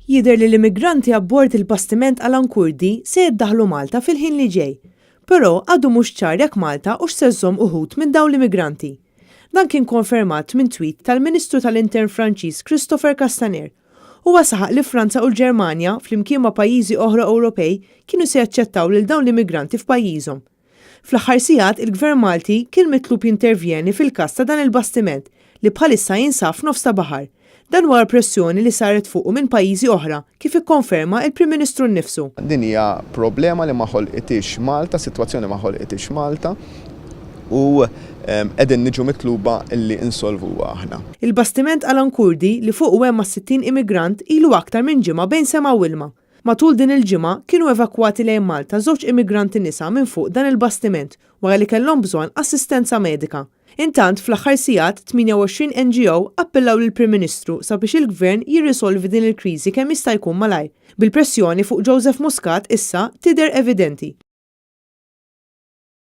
Jidher li l-immigranti abbord il-bastiment Alan Kurdi se jiddaħħlu Malta fil-ħin li ġej. Però għadu mhux ċar jekk Malta hux se żżomm uħud minn dawn l-immigranti. Dan kien konfermat minn tweet tal-Ministru tal-Intern Franċiż Christopher Castaner. Huwa saħaq li Franza u l-Ġermanja, flimkien ma' pajjiżi oħra Ewropej, kienu se jaċċettaw lil dawn l-immigranti f'pajjiżhom. Fl-aħħar sigħat, il-Gvern Malti kien mitlub jintervjeni fil-każ ta' dan il-bastiment li bħalissa jinsab f'nofs ta' baħar. Dan wara pressjoni li saret fuqu minn pajjiżi oħra, kif ikkonferma il-Prim Ministru nnifsu. Din hija problema li ma ħolqitix Malta, sitwazzjoni ma ħolqitix Malta u qegħdin niġu mitluba illi insolvuha aħna. Il-bastiment Alan Kurdi, li fuqu hemm mas-60 immigrant, ilu aktar minn ġimgħa bejn sema u ilma. Matul din il-ġimgħa, kienu evakwati lejn Malta żewġ immigranti nisa minn fuq dan il-bastiment wara li kellhom bżonn assistenza medika. Intant, fl-aħħar sigħat, 28 NGO appellaw lill-Prim Ministru sabiex il-Gvern jirrisolvi din il-kriżi kemm jista' jkun malajr, bil-pressjoni fuq Joseph Muscat issa tidher evidenti.